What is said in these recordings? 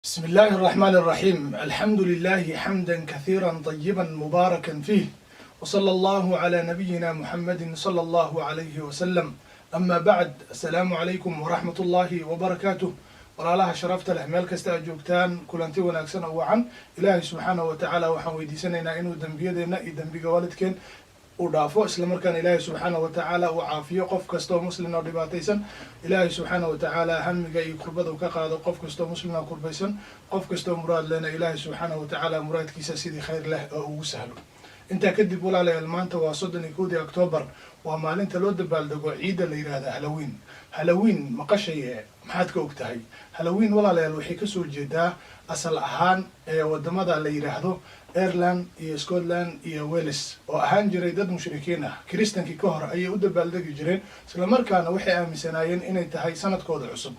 بسم الله الرحمن الرحيم، الحمد لله حمدا كثيرا طيبا مباركا فيه، وصلى الله على نبينا محمد صلى الله عليه وسلم. أما بعد، السلام عليكم ورحمة الله وبركاته. Walaalaha sharafta leh, meel kasta aad joogtaan, kulanti wanaagsan oo wacan. Ilaahay subxaanahu watacaala waxaan weydiisanaynaa inuu dembiyadeenna iyo dembiga waalidkeen uu dhaafo, islamarkaana Ilaahay subxaanahu watacaala uu caafiyo qof kasta oo muslim oo dhibaataysan. Ilaahay subxaanahu watacaala hamiga iyo kurbada uu ka qaado qof kasta oo muslim oo kurbaysan. Qof kasta oo muraad lehna, Ilaahay subxaanahu watacaala muraadkiisa sidii khayr leh oo ugu sahlo. Intaa kadib, walaalayaal, maanta waa 31-dii Octoobar, waa maalinta loo dabaaldego ciidda la yidhaahda Halloween. Halloween maqashaye, maxaad ka og tahay Halloween? Walaalayaal, waxay kasoo jeedaa asal ahaan ee wadamada la yidhaahdo Ireland iyo Scotland iyo Wales, oo ahaan jiray dad mushrikiin ah. Kiristankii ka hor ayay u dabaaldegi jireen, islamarkaana waxay aaminsanaayeen inay tahay sanadkooda cusub.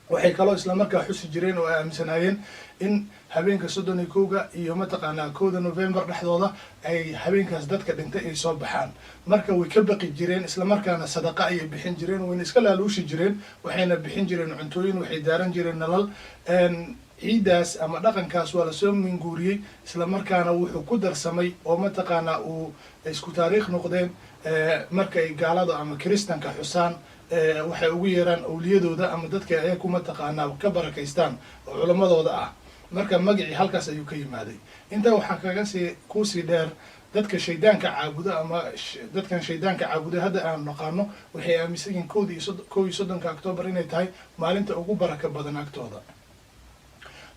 Waxay kaloo islamarkaa xusi jireen oo ay aaminsanaayeen in habeenka 31-ga iyo mataqaanaa 1-da November dhexdooda ay habeenkaas dadka dhintay ay soo baxaan. Marka way ka baqi jireen, islamarkaana sadaqa ayay bixin jireen, wayna iska laaluushi jireen, waxayna bixin jireen cuntooyin, waxay daaran jireen nalal. Ciiddaas ama dhaqankaas waa lasoo minguuriyey, islamarkaana wuxuu ku darsamay oo mataqaanaa uu isku taariikh noqdeen marka ay gaalada ama kiristanka xusaan waxay ugu yeeraan awliyadooda ama dadka ayaku mataqaanaa ka barakaystaan oo culammadooda ah. Marka magacii halkaas ayuu ka yimaaday. Intaa waxaa kaga sii kuusii dheer, dadka shaydaanka caabudo ama dadkan shaydaanka caabuda hadda aan naqaano waxay aaminsan yihiin kowda iyo 31-ka Octoobar inay tahay maalinta ugu baraka badan agtooda.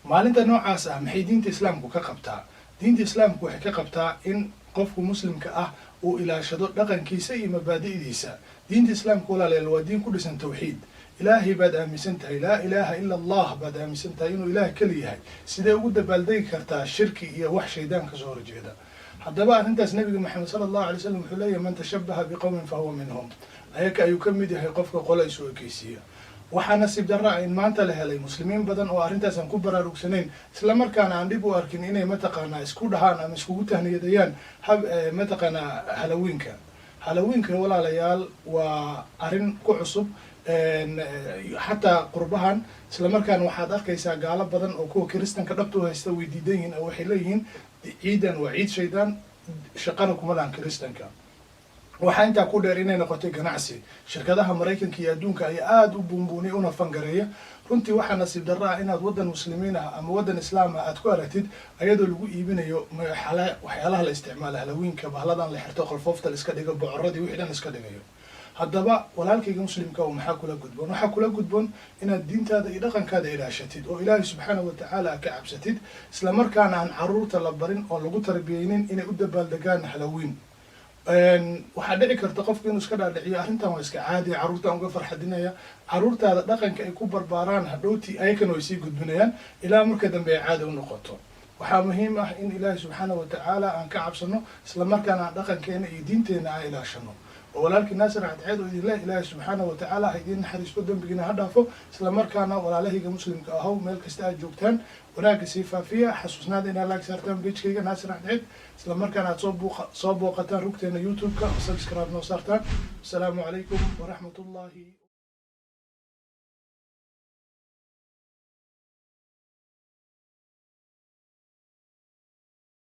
Maalinta noocaas ah maxay diinta Islaamku ka qabtaa? Diinta Islaamku waxay ka qabtaa in qofku muslimka ah uu ilaashado dhaqankiisa iyo mabaadi'diisa. Diinta Islaamka, walaalayaal, waa diin ku dhisan tawxiid. Ilaahay baad aaminsan tahay, laa ilaaha ila Allah baad aaminsan tahay, inuu Ilaah keli yahay. Sidee ugu dabaaldegi kartaa shirki iyo wax shaydaan kasoo horjeeda? Haddaba arrintaas Nabiga Maxamed sala Allahu alay slam wuxuu leeyahay: man tashabaha biqowmin fahuwa minhum. Ayaka ayuu ka mid yahay qofka qola isu ekeysiiya. Waxaa nasiib darra in maanta la helay muslimiin badan oo arrintaas aan ku baraarugsanayn, islamarkaana aan dhib u arkin inay mataqaanaa isku dhahaan ama iskugu tahniyadayaan hab mataqaanaa Halloweenka. Halloweenka, walaalayaal, waa arrin ku cusub xataa qurbahan, islamarkaana waxaad arkaysaa gaalo badan oo kuwa kiristanka dhabta u haysta way diidan yihiin, oo waxay leeyihiin ciidan waa ciid shaydaan, shaqana kuma lahan kiristanka. Waxaa intaa ku dheer inay noqotay ganacsi. Shirkadaha Maraykanka iyo adduunka ayaa aada u buunbuuniya una fangareeya. Runtii waxaa nasiib darro ah inaad waddan muslimiin ah ama waddan islaam ah aad ku aragtid ayadoo lagu iibinayo waxyaalaha la isticmaala Halloweenka, bahladan la xirto, qolfoofta la iska dhigo, bocoradii, wixii dhan la iska dhigayo. Haddaba walaalkayga muslimka o, maxaa kula gudboon? Waxaa kula gudboon inaad diintaada iyo dhaqankaada ilaashatid oo Ilaahay subxaanahu watacaala ka cabsatid, islamarkaana aan caruurta la barin oo lagu tarbiyeynin inay u dabaaldegaan Halloween. Waxaa dhici karta qofka inuu iska dhaadhiciyo arrintan waa iska caadi, carruurtaan uga farxadinaya. Carruurtaada dhaqanka ay ku barbaaraan hadhowti ayakana way sii gudbinayaan ilaa marka dambe ay caadi u noqoto. Waxaa muhiim ah in Ilaahay subxaanahu watacaala aan ka cabsano, islamarkaana aan dhaqankeena iyo diinteena aan ilaashano. Oo walaalkii Naasir Cadceed oo idinleh, Ilaahay subxaanahu watacaala ha idiin naxariisto, dembigiina ha dhaafo. Islamarkaana walaalahayga muslimka ahow, meel kasta aad joogtaan, wanaagga sii faafiya. Xasuusnaada inaad like saartaan pagekayga Naasir Cadceed, islamarkaana aad soo booqataan rugteena YouTube-ka oo subscribe noo saartaan. Asalaamu calaykum waraxmat ullahi.